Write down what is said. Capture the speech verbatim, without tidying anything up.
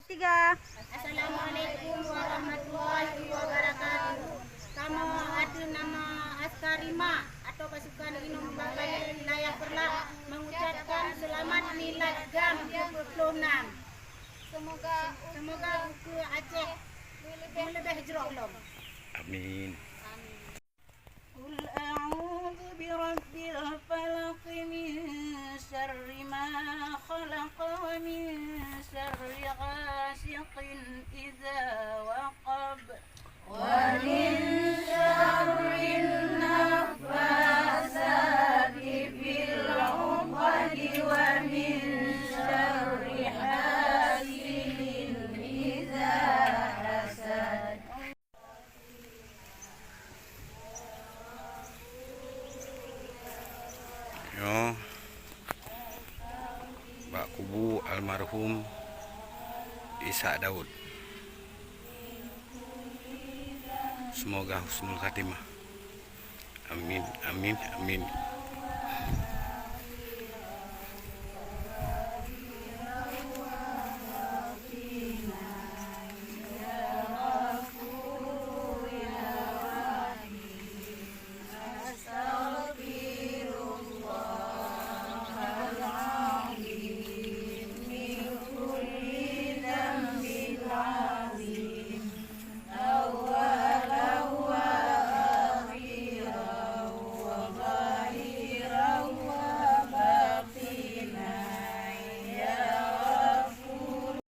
Tiga. Assalamualaikum warahmatullahi wabarakatuh. Kamoe ateueh nama Askar Rima atau pasukan Inong Bangkai wilayah Peureulak mengucapkan selamat Milad GAM ke dua puluh enam. Semoga, semoga ukeue Aceh leubeh jroh lom. Amin. قل أعوذ برب الفلق، من شر ما خلق، ومن شر غاسق إذا وقب، ومن شر النفاثات في العقد، ومن شر حاسد إذا حسد. Nyoe bak kubu almarhum Ishak Daud. Semoga husnul khatimah. Amin, amin, amin.